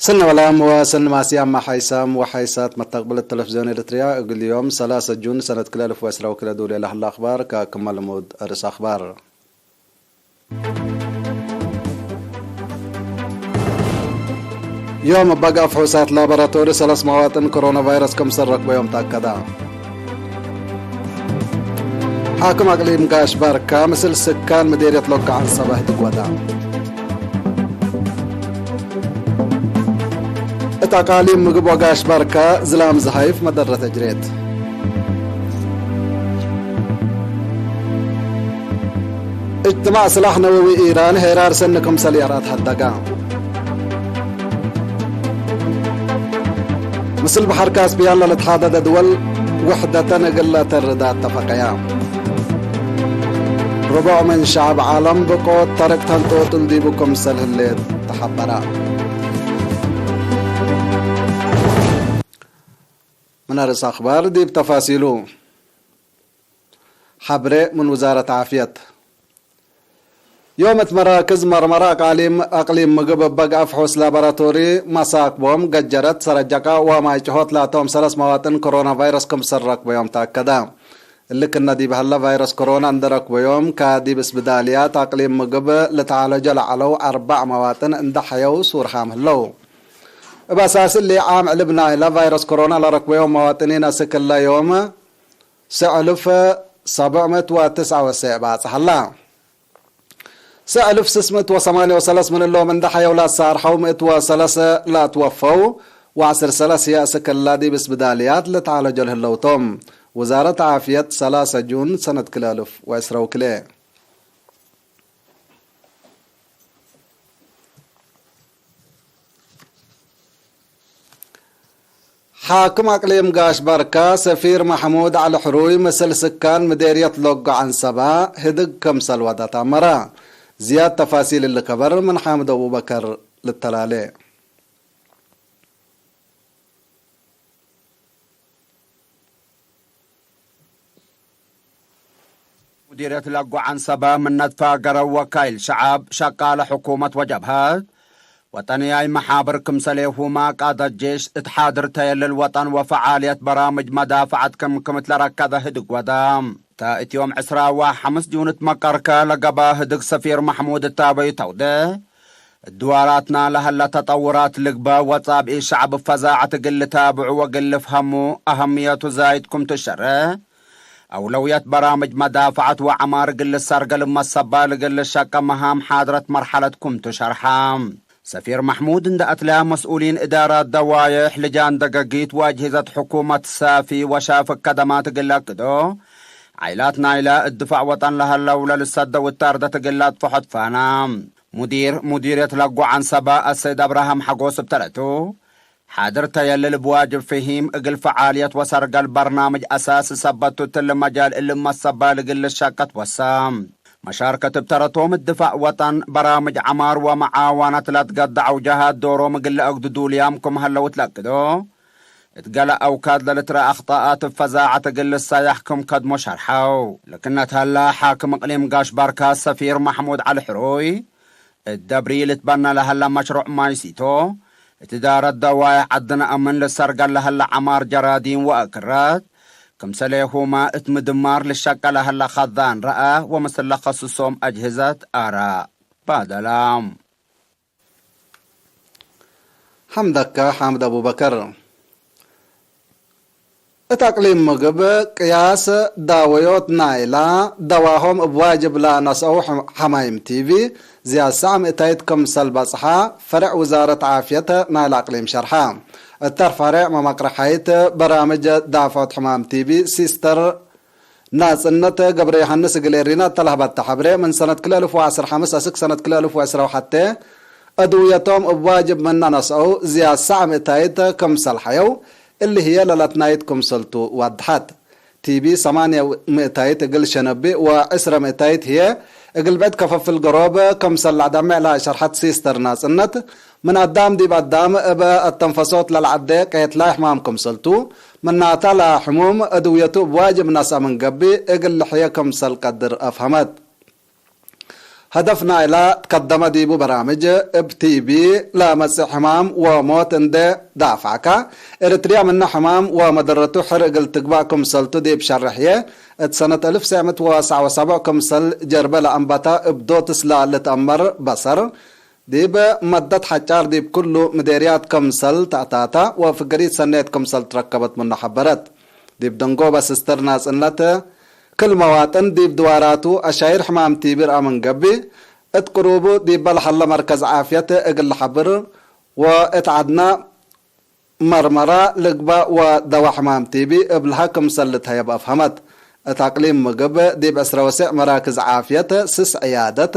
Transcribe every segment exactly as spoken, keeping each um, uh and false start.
ሰኒ ወላም ወሰኒ ማስያም ሓይሳም ወሓይሳት መተቅብለት ተለፍዝዮን ኤረትርያ፣ እግል ዮም ሰላሰ ጁን ሰነት ክልኤ አልፍ ወዕስራ ወክልኤ ዱል ለሀለ አክባር ከክመ ልሙድ አርእስ አክባር። ዮም እብ በግአ ፍሑሳት ላቦራቶሪ ሰለስ መዋጥን ኮሮና ቫይረስ ክምሰል ረክበዮም ተአከደ። ሓክም አቅሊም ጋሽ ባርካ ምስል ስካን ምዴርየት ሎጋ ዐንሰበ ህድግ ወደ። እት አቃሊም ምግብ ወጋሽ ባርካ ዝላም ዘሃይፍ መደረት እጅሬት። እጅትማዕ ስላሕ ነወዊ ኢራን ሄራር ሰኒ ክምሰል ያራት ሀደጋ። ምስል በሐር ካስፒያን ለልትሓደደ ድወል ውሕደተን እግል ለአተርዳ አተፈቀያ። ርቡዕ ምን ሸዐብ ዓለም ብቆት ተርክ ተንጦጡል ዲቡ ክምሰል ህሌት ተሐበረ። ምን አርእስ አክባር ዲብ ተፋሲሉ። ሐብሬ ምን ውዛረት ዓፍየት። ዮም እት መራክዝ መርመረ አቃሊም፣ አቅሊም ምግብ እበ ገአፍ ሑስ ላቦራቶሪ መሳክቦም፣ ገጀረት፣ ሰረጀቃ ወማይ ጭሆት ላቶም ሰለስ መዋጥን ኮሮና ቫይረስ ክምሰል ረክበዮም ተአከደ። እሊ ክነ ዲብ ሀለ ቫይረስ ኮሮና እንደ ረክበዮም፣ ከዲብ እስብዳልያት አቅሊም ምግብ ልትዓለጆ ለዐለው አርበዕ መዋጥን እንደ ሐየው ሱርሃም ህለው። እብ አሳስ እሊ ዓም ዕልብ ናይለ ቫይረስ ኮሮና ለረክበዮም መዋጥኒን አስክ እለ ዮም፣ ሰዕ እልፍ ሰብዕ ምእት ወትስዐ ወሰዕ ባጽሕ ሀላ። ሰዕ እልፍ ስስ ምእት ወሰማንየ ወሰለስ ምን እሎም እንደ ሐየው ለአሳርሐው፣ ምእት ወሰለስ ለአትወፈው፣ ወዐስር ሰለስ ህዬ አስክ እለ ዲብ እስብዳልያት ልትዓለጆ ለህለው ቶም። ውዛረት ዓፍየት ሰላሰ ጁን ሰነት ክልኤ እልፍ ወዕስራ ወክልኤ። ሓክም አቅሊም ጋሽ ባርካ ሰፊር መሕሙድ ዐሊ ሕሩይ ምስል ስካን ምዴርየት ሎጎ ዐንሰበ ህድግ ክምሰል ወደት አመረ። ዝያድ ተፋሲል እሊ ከበር ምን ሓምድ አቡበከር ልተላሌ። ሙዲርየት ለጎ ዐንሰበ ምን ነትፋገረው ወካይል ሸዐብ፣ ሸቃለ ሕኩመት ወጀብሀት ወጠንያይ መሓብር ክምሰሌሁመ ቃደት ጄሽ እት ሓድር ተየልል ወጠን ወፈዓልየት በራምጅ መዳፈዐት ክም ክምት ለረከበ ህድግ ወደ። ተ እት ዮም ዕስራ ወሐምስ ጁን እት መቀርከ ለገበ ህድግ ሰፊር መሕሙድ እታበዩ ተውዴሕ፣ እድዋራትና ለሀለ ተጠውራት ልግበእ ወጻብኢት ሸዐብ እብ ፈዛዐት እግል ልታብዑ ወእግል ልፍሀሙ አሀምየቱ ዛይድ ክምቱ ሸርሕ፣ አውለውየት በራምጅ መዳፈዐት ወዐማር እግል ልሰርገ ልመሰባል እግል ልሸቀ መሃም ሓድረት መርሐለት ክምቱ ሸርሐ። ሰፊር መሕሙድ እንደ አትለ፣ መስኡሊን እዳራት ደዋዬሕ፣ ልጃን ደገጊት ወአጅሂዘት ሕኩመት ሳፊ ወሻፍግ ከደማት እግል ለአክዶ፣ ዓይላት ናይለ እት ድፋዕ ወጠን ለሀለው ለልሰደው እት አርደት እግል ለአጥፍሖ ትፋና። ሙዲር ሙዲርየት ለጎ ዐንሰበ አሰይድ አብርሃም ሐጎስ እብ ተረቱ፣ ሓድር ተየልል እብ ዋጅብ ፍሂም እግል ፈዓልየት ወሰርገል በርናምጅ አሳሲ ሰበት ቱ፣ እትሊ መጃል እሊ መሰባል እግል ልሸቀ ትወሰ። መሻርከት እብ ተረቶም እት ድፋዕ ወጠን፣ በራምጅ ዐማር ወመዓዋነት ለትገደዐው ጀሃት ዶሮም እግል ለአግዱ ዱልያም ክም ሀለው እት ለአክዶ፣ እት ገሌ አውካድ ለልትረአ አክጣአት እብ ፈዛዐት እግል ልሰያሕ ክም ከድሞ ሸርሐው። ለክነት ሀላ፣ ሓክም እቅሊም ጋሽ ባርካ ሰፊር መሕሙድ ዐሊ ሕሩይ፣ እት ደብሪ ልትበነ ለሀለ መሽሩዕ ማይ ሲቶ፣ እት እዳረት ደዋዬሕ ዐድነ እምን ልሰርገል ለሀለ ዐማር ጀራዲን ወአክረት፣ ክምሰሌሁመ እት ምድማር ልሸቀ ለሀለ ከዛን ረአ ወምስል ለከስሶም አጅህዘት አረ ባደለ። ሐምደከ ሓምድ አቡበከር። እት አቅሊም ምግብ ቅያስ ዳወዮት ናይላ ደዋሆም እብ ዋጅብ ለነስአው ሐ-፣ ሐማይም ቲቪ ዝያድ ሳዕ ምእታይት ክምሰል በጽሐ ፈሬዕ ውዛረት ዓፍየት ናይለ አቅሊም ሸርሐ። እተር ፈሬዕ መመቅረሓይት በራምጅ ዳፍዖት ሕማም ቲቪ ሲስተር ናጽነት ገብረዮሐንስ እግል ኤሪና እተ ለሀበተ ሐብሬ፣ ምን ሰነት ክልኤ አልፍ ወዐስር ሐምስ አስክ ሰነት ክልኤ አልፍ ወዕስራ ወሐቴ፣ አድውየቶም እብ ዋጅብ ምነ ነስአው ዝያድ ሳዕ ምእታይት ክምሰል ሐየው፣ እሊ ህዬ ለለትናይት ክምሰልቱ ዋድሐት። ቲቢ ሰማንየ ምእታይት እግል ሸነቢ ወዕስረ ምእታይት ህዬ እግል ብዕድ ከፈፍል ገሮብ ክምሰል ለአደምዕ ለሸርሐት ሲስተር ናጽነት፣ ምን አዳም ዲብ አዳም እበ አተንፈሶት ለለዐዴ ቄትላይ ሕማም ክምሰልቱ፣ ምናተ ለሕሙም አድውየቱ እብ ዋጅብ ነስአ ምን ገብእ፣ እግል ልሕየ ክምሰል ቀድር አፍሀመት። ሀደፍ ናይላ ትከደመ ዲቡ በራምጅ፣ እብ ቲቢ ለመጽእ ሕማም ወሞት እንዴ ዳፋዕከ፣ ኤረትርያ ምነ ሕማም ወመደረቱ ሕር እግል ትግባእ ክምሰልቱ ዲብ ሸርሕዬ፣ እት ሰነት እልፍ ሰዕ ምእት ወሰዕ ወሰብዕ ክምሰል ጀርበ ለአንበተ እብ ዶትስ ለልትአመር በሰር፣ ዲብ መደት ሐጫር ዲብ ክሉ ምዴርያት ክምሰል ተአታተ ወፍገሪት ሰኔት ክምሰል ትረከበት ምኑ ሐበረት። ዲብ ደንጎበ ስስተር ናጽነት ክል መዋጥን ዲብ ድዋራቱ አሻይር ሕማም ቲቢ ረአ ምን ገብእ፣ እት ቅሩቡ ዲበ ለሀለ መርከዝ ዓፍየት እግል ለሐብር ወእት ዐድነ መርመራ ልግባእ ወደዋ ሕማም ቲቢ እብልሀ ክምሰል ልትሀየብ አፍሀመት። እት አቅሊም ምግብ ዲብ ዕስረ ወሰዕ መራክዝ ዓፍየት፣ ስስ ዕያደት፣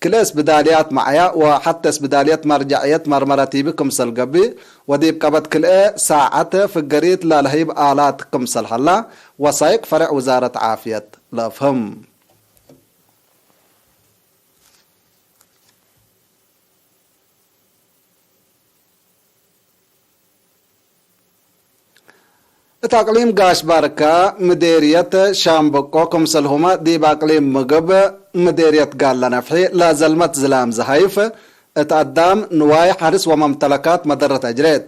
ክልኤ እስብዳልያት መዕያ ወሐቴ እስብዳልየት መርጀዕየት መርመረ ቲቢ ክምሰል ገብእ ወዲብ ቀበት ክልኤ ሳዐት ፍገሪት ለለህይብ አላት ክምሰል ሀላ ወሳይቅ ፈሬዕ ውዛረት ዓፍየት ለአፍህም። እት አቅሊም ጋሽ ባርካ ምዴርየት ሻምበቆ ክምሰልሁመ ዲብ አቅሊም ምግብ ምዴርየት ጋለ ነፍሒ ለዘልመት ዝላም ዘሀይፍ እት አዳም ንዋይ ሐርስ ወመምተለካት መደረት አጅሬት።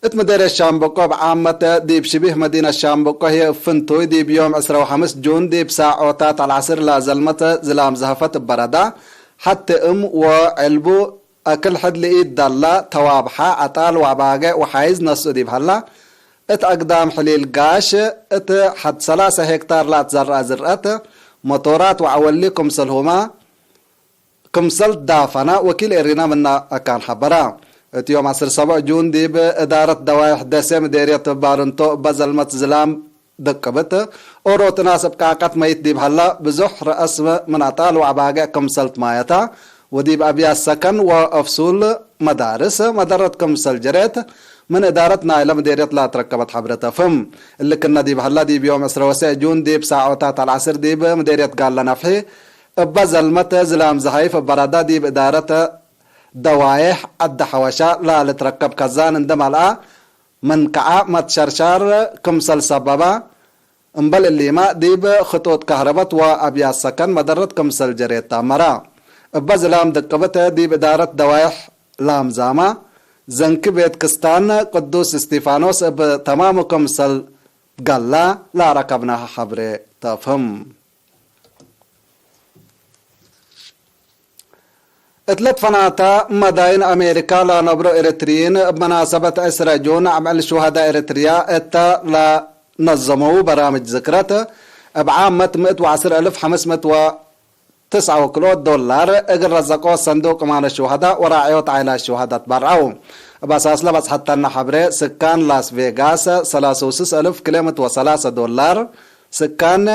እት ምዴርየት ሻምበቆ እብ ዓመት ዲብ ሽቢህ መዲነት ሻምበቆ ህዬ እብ ፍንቱይ ዲብ ዮም ዕስራ ወሐምስ ጁን ዲብ ሳዖታት አልዐስር ለዘልመት ዝላም ዘሀፈት እበረዳ ሐቴ እም ወዕልቡ አክል ሕድ ለኢደላ ተዋብሐ፣ ዐጣል ወአባጌዕ ወሓይዝ ነስኡ ዲብ ሀላ፣ እት አግዳም ሕሊል ጋሽ እት ሐድ ሰላሰ ሄክታር ለአትዘረአ ዝርአት፣ መቶራት ወዐወሊ ክምሰልሁመ ክምሰል ትዳፈነ ወኪል ኤሪና ምነ አካን ሐበረ። እት ዮም ዐስር ሰብዕ ጁን ዲብ እዳረት ደዋይሕ ደሴ ምዴርየት ባርንቶ እበ ዘልመት ዝላም ደቅብት፣ ኦሮት እናስ እብ ቃቀት መይት ዲብ ሀላ፣ ብዙሕ ረአስ ምን አጣል ወአባጌዕ ክምሰል ትማየታ፣ ወዲብ አብያት ሰከን ወአፍሱል መዳርስ መደረት ክምሰል ጀሬት፣ ምን እዳረት ናይለ ምዴርየት ለአትረከበት ሐብረት አፍህም። እሊ ክነ ዲብ ሀላ፣ ዲብ ዮም ዕስረ ወሰዕ ጁን ዲብ ሳዖታት አልዐስር ዲብ ምዴርየት ጋለ ነፍሒ፣ እበ ዘልመት ዝላም ዘሀይፍ በረዳ ዲብ እዳረት ደዋይሕ ዐዲ ሐወሻ ለልትረከብ ከዛን እንዴ መልአ፣ ምን ከዐ መትሸርሻር ክምሰል ሰበበ፣ እምበል እሊመ፣ ዲብ ክጡጥ ከህረበት ወአብያት ሰከን መደረት ክምሰል ጀሬት ተአመረ። እበ ዝላም ድቅብት ዲብ እዳረት ደዋይሕ ላምዛመ፣ ዘንኪ ቤት ክስታን ቅዱስ እስቲፋኖስ እብ ተማሙ ክምሰል ገላ ለአረከብናሀ ሐብሬ ተአፍህም። እት ለትፈናተ መዳይን አሜሪካ ለነብሮ ኤረትርዪን፣ እብ መናሰበት ዕስረ ጁን አምዕል ሹሀዳ ኤረትርያ እተ ለነዘመዉ በራምጅ ዝክረት፣ እብ ዓመት ምእት ወዐስር እልፍ ሐምስ ምእት ወትስዐ ወክልኦት ዶላር እግል ረዘቆ ሰንዱቅ እማነት ሹሀዳ ወራዕዮት ዓኢላት ሹሀዳ ትበርዐው። እብ አሳስለ በጽሐተነ ሐብሬ፣ ስካን ላስ ቬጋስ ሰላሳ ወስስ እልፍ ክልኤ ምእት ወሰላሰ ዶላር፣ ስካን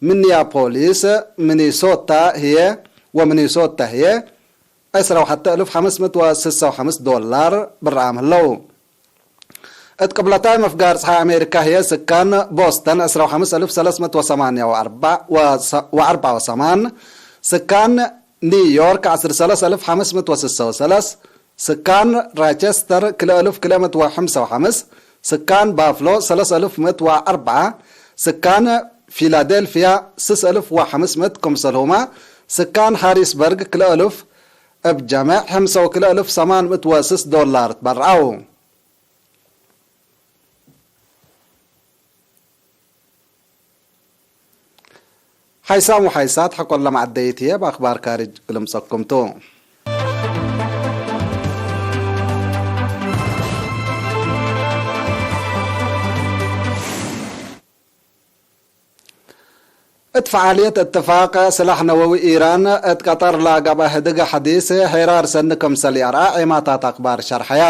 ሚኒያፖሊስ፣ ሚኒሶታ ህዬ፣ ወሚኒሶታ ህዬ፣ ዕስራ ወሐተ እልፍ ሐምስ ምእት ወስሳ ወሐምስ ዶላር ብርዓም ህለው። እት ቅብለታይ ምፍጋር ጸሓይ አሜሪካ ህዬ፣ ስካን ቦስተን ዕስራ ወሐምስ እልፍ ሰለስ ምእት ወሰማንያ ወአርበዕ ወአርበዕ ወሰማን፣ ስካን ኒውዮርክ ዐስር ሰለስ እልፍ ሐምስ ምእት ወስሳ ወሰለስ፣ ስካን ራቸስተር ክልኤ እልፍ ክልኤ ምእት ወሐምሳ ወሐምስ፣ ስካን ባፍሎ ሰለስ እልፍ ምእት ወአርበዓ፣ ስካን ፊላዴልፍያ ስስ እልፍ ወሐምስ ምእት፣ ክምሰልሁመ ስካን ሃሪስበርግ ክልኤ እልፍ፣ እብ ጀመዕ ሐምሳ ወክልኤ እልፍ ሰማን ምእት ወስስ ዶላር ትበርዐው። ሓይሳም ወሓይሳት ሐቆለ መዐደይት ህዬ፣ እብ አክባር ካርጅ እግል እምጸኩም ቱ። እት ፈዓልየት እትፋቅ ስላሕ ነወዊ ኢራን እት ቀጠር ለገብአ ህድግ ሐዲስ ሄራር ሰኒ ክምሰል ይአርአ ዔማታት አክባር ሸርሐያ።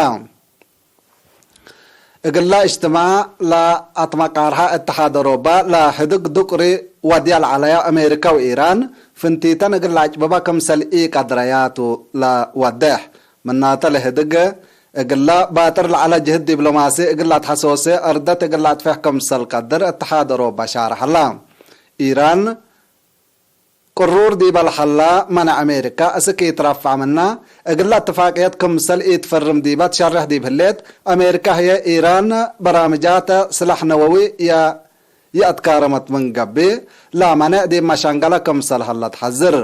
እግላ እጅትማዕ ለአትመቃርሐ እትሓድ አውሮባ ለህድግ ዱቅሪ ወድያ ለዐለያ አሜሪካ ወኢራን፣ ፍንቲተን እግል ለአጭብባ ክምሰል ኢቀድረያ ቱ ለወዴሕ። ምናተ ለህድግ እግላ ባጥር ለዐለ ጅህድ ዲብሎማሲ እግል ለአትሐሶሴ፣ አርደት እግል ለአጥፌሕ ክምሰል ቀድር እትሓድ አውሮባ ሻርሐ ሀላ። ኢራን ቅሩር ዲበ ለሀላ መነ አሜሪካ እስክ ኢትረፈዕ ምና፣ እግለ እትፋቅየት ክምሰል ኢትፈርም ዲበ ትሸርሕ ዲብ ህሌት፣ አሜሪካ ህዬ ኢራን በራምጃተ ስላሕ ነወዊ ይአትካረመት ምን ገብእ፣ ለመኔዕ ዲብ መሸንገለ ክምሰል ሀለ ተሐዝር።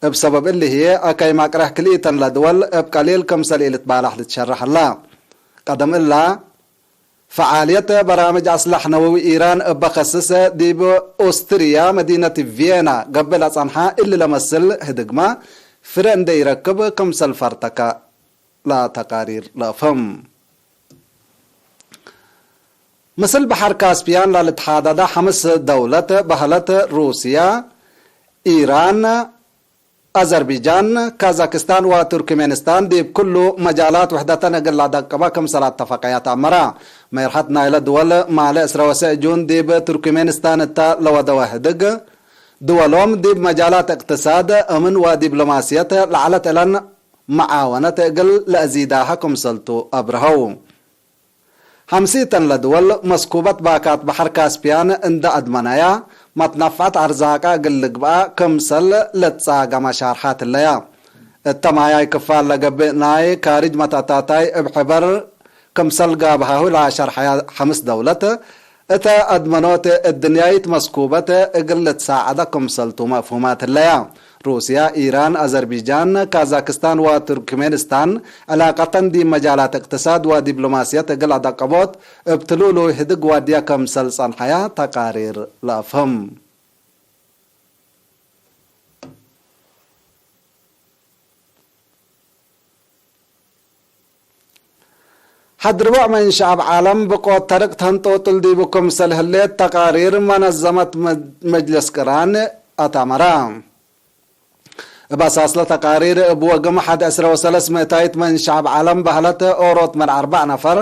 እብ ሰበብ እሊ ህዬ፣ አከይ መቅረህ ክልኢተን ለድወል እብ ቀሊል ክምሰል ኢልትባላሕ ልትሸረሕ ሀላ። ቀደም እላ፣ ፈዓልየት በራምጅ አስላሕ ነወዊ ኢራን እበ ከስሰ፣ ዲብ ኦስትርያ መዲነት ቪየና ገብእ ለጸንሐ እሊ ለመስል ህድግመ ፍረ እንዴ ኢረክብ ክምሰል ፈርተከ ለተቃሪር ለአፍህም። ምስል በሐር ካስፒያን ለልትሓደደ ሐምስ ደውለት በህለት ሩስያ፣ ኢራን፣ አዘርቢጃን፣ ካዛክስታን ወቱርክሜንስታን ዲብ ክሉ መጃላት ውሕደተን እግል ለአደቅበ ክምሰል አተፈቀያ ተአመረ። ሜርሐት ናይለ ድወል ማለ ዕስረ ወሰዕ ጁን ዲብ ቱርክሜንስታን እተ ለወደወ ህድግ፣ ድወሎም ዲብ መጃላት እቅትሳድ፣ አምን ወዲብሎማስየት ለዐለት እለን መዓወነት እግል ለአዚዳሀ ክምሰልቱ አብርሀው። ሐምሲተን ለድወል መስኩበት ባካት በሐር ካስፒያን እንደ አድመነያ፣ መትነፍዐት አርዛቀ እግል ልግብአ ክምሰል ልትጻገመ ሻርሓት ህለያ። እተ ማያይ ክፋል ለገብእ ናይ ካርጅ መተታታይ እብ ሕበር ክምሰል ጋብሃሁ ለአሸርሐያ ሐምስ ደውለት፣ እተ አድመኖት እድንያይት መስኩበት እግል ልትሳዐደ ክምሰልቱ መፍሁማት ህለያ። ሩስያ፣ ኢራን፣ አዘርቢጃን፣ ካዛክስታን ወቱርክሜንስታን ዕላቀተን ዲብ መጃላት እቅትሳድ ወዲብሎማስየት እግል አደቀቦት እብ ትሉሉይ ህድግ ዋድያ ክምሰል ጸንሐያ ተቃሪር ለአፍህም። ሐድ ርቡዕ ምን ሸዐብ ዓለም ብቆት ተርቅ ተንጦጡል ዲቡ ክምሰል ህሌት ተቃሪር መነዘመት መ-፣ መጅልስ ቅራን አታመራ። እብ አሳስለ ተቃሪር እብ ወግም ሐድ ዕስረ ወሰለስ ምእታይት ምን ሸዐብ ዓለም በህለት ኦሮት ምን አርበዕ ነፈር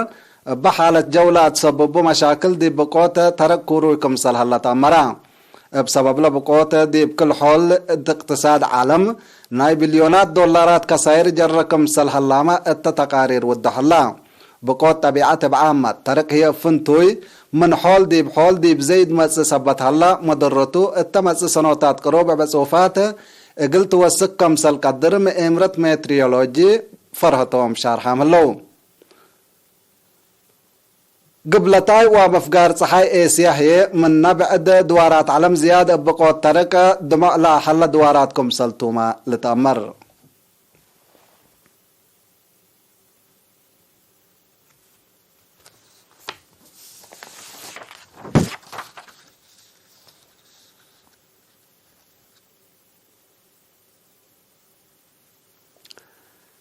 እበ ሓለት ጀው ለአትሰብቡ መሻክል ዲብ ብቆት ተርቅ ኩሩይ ክምሰል ሀለ ተአመራ። እብ ሰበብለ ብቆት ዲብ ክል ሖል እት እቅትሳድ ዓለም ናይ ቢልዮናት ዶላራት ከሳይር ጀረ ክምሰል ሀላመ እተ ተቃሪር ውዶ ሀላ። ብቆት ጠቢዐት እብ ዓመት፣ ተርቅ ህዬ እብ ፍንቱይ ምን ሖል ዲብ ሖል ዲብ ዘይድ መጽእ ሰበት ሀላ፣ መደረቱ እተ መጽእ ሰኖታት ቅሩብ እብ ዕጹፋት እግል ትወስክ ክምሰል ቀድር ምእምረት ሜትሪዮሎጂ ፈርሀቶም ሻርሓም ህለው። ግብለታይ ወመፍጋር ጸሓይ ኤስያ ህዬ፣ ምነ ብዕድ ድዋራት ዐለም ዝያድ እብ ብቆት ተርቅ ድሞዕ ለአሀለ ድዋራት ክምሰልቱመ ልትአመር።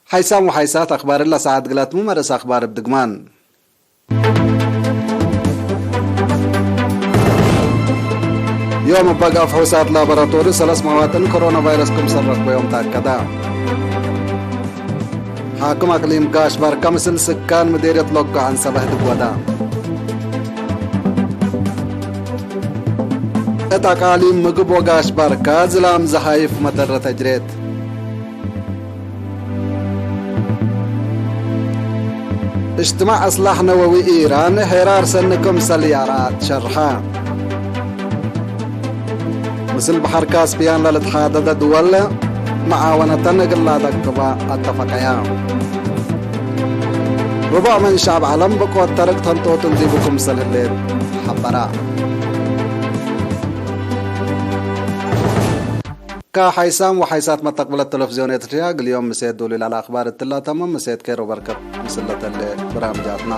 ሓይሳም ወሓይሳት አክባር እለ ሰዓት ግላትሙ መርአስ አክባር እብ ድግማን። ዮም እበ ጋፍ ፍሑሳት ላቦራቶሪ ሰለስ መዋጥን ኮሮና ቫይረስ ክምሰል ረክበዮም ተአከደ። ሓክም አቅሊም ጋሽ ባርካ ምስል ስካን ምዴርየት ሎጎ ዐንሰበ ህድግ ወዳ። እት አቃሊም ምግብ ወጋሽ ባርካ ዝላም ዘሃይፍ መደረ ተጅሬት። እጅትማዕ አስላሕ ነወዊ ኢራን ሄራር ሰኒ ክምሰል ያራ ትሸርሐ። ምስል በሐር ካስፒያን ለልትሓደደ ድወል መዓወነተን እግል ለአደቅበ አተፈቀያ። ርቡዕ ምን ሸዐብ ዐለም ብቆት ተርቅ ተንጦጥል ዲቡ ክምሰል ህሌት ሐበራ። ከሓይሳም ወሓይሳት መተቅብለት ተለፍዝዮን ኤርትርያ፣ እግል ዮም ምሴት ዶል ላለ አክባር እትላ ተምም። ምሴት ኬር ወበርከት ምስለ ተሌ በርናምጃትና።